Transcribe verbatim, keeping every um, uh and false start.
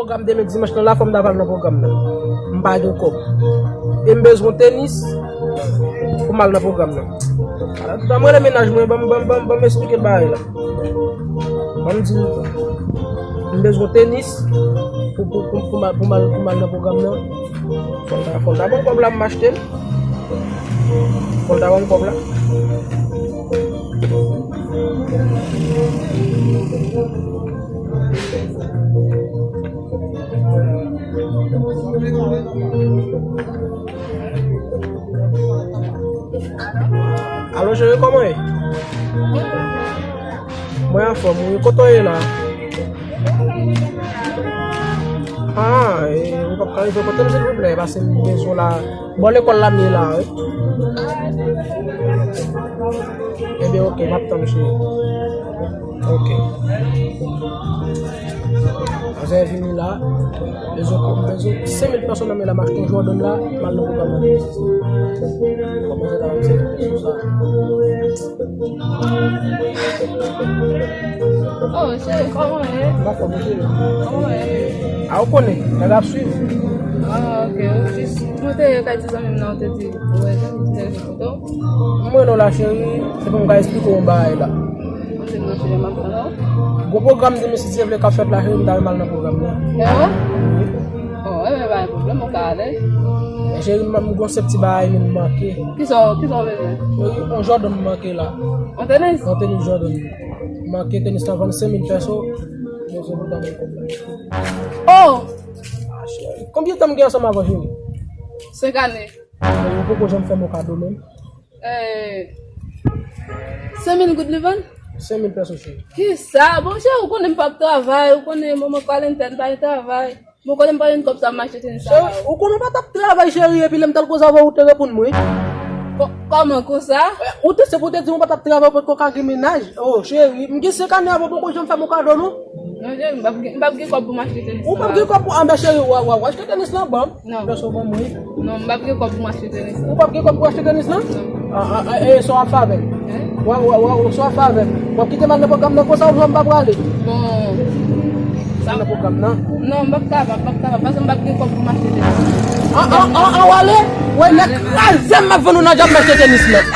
Pwogram demen dimanch lan la, fò m ta pral nan pwogram nan. M pa gen kòb. E m bezwen tenis pou m al nan pwogram nan. Ala, tout an m rele mennaj mwen, ban m, ban m, ban m, ban m esplike l bagay la. Ban m di l, m bezwen tenis pou, pou, pou, pou m al, pou m al, pou m al nan pwogram nan. Fò l ta, fò l ta ban m kòb la, m achte l. Fò l ta ban m kòb la. Alo, cheri, kòman w ye? Mwen anfòm, wi. Kote w ye la? Ah, e, ou p ap ka rive kote m, silvouplè? Paske m bezwen w la. Bò lekòl la m ye la, wi. Ebyen, oke, m ap tann ou, cheri. Oke. Manzè vini la. Bezwen kòb, bezwen senk mil pèso nan men l la, m achte yon Jordan la, m al nan pwogram nan. Kòman se ta, m se sou sa. Oh, cheri, kòman w ye? M anfòm, wi, cheri. Kòman w ye? A, ou konnen, nèg ap swiv. Ah, ok. Ou jis, ou te ye kay ti zanmi m nan, ou te di, ou wè, ou te di foto. M wè non la, cheri, se pou m ka esplike w yon bagay la. Ou te nan cheri, m ap tann ou. Gwo pwogram demen, si Dye vle, k ap fèt la, cheri, m ta renmen al nan pwogram nan. E wi? Wi. Oh, e ben, pa gen pwoblèm, ou ka ale. Men cheri, m, m gon sèt ti bagay, men m manke. Kisa, kisa w bezwen? Yon, yon Jordan m manke la. Yon tenis? Yon tenis Jordan. M manke tenis lan vann senk mil pèso. M bezwen pou ta mwen kòb la. Oh! Ah, cheri. Konbyen tan m gen ansanm avè w, cheri? Senk ane. Ou poko janm fè m yon kado menm? Eh, senk mil goud li vann? Senk mil pèso, cheri. Kisa? Bon, cheri, ou konnen m p ap travay, ou konnen moman kalentè, m pa gen travay. Bon, konnen m pa jwenn kòb sa m achte tenis sa. Cheri, ou konnen w pa t ap travay, cheri, epi lè m t al koze avè w, ou te reponn mwen. Kò-, kòman konsa? Eh, ou te, se pou w te di m ou pa t ap travay, ou potko ka gen mennaj. Oh, cheri, m gen senk ane avè w, poko janm fè m yon kado, non? Non, cheri, m p ap gen, m p ap gen kòb pou m achte tenis sa. Ou p ap gen kòb pou, anben, cheri, w a, w a, w a achte tenis lan, ban m. Non. Pèso ban m, wi. Non, m p ap gen kòb pou m achte tenis la. Ou p ap gen kòb pou achte tenis lan? Non. A, a, a, e sa w ap fè avè m? Hein? W a, w a, w a, sa w ap fè avè m? W ap kite m al nan pwogram nan konsa oubyen m pa prale? Bon. Sa nan pwogram nan? Non, m p ap kapab, m p ap kapab, paske m p ap gen kòb pou m achte tenis. An, an, an, an, w ale? Wè, nèg kraze m, m ap vann ou nan djab, m achte tenis lan.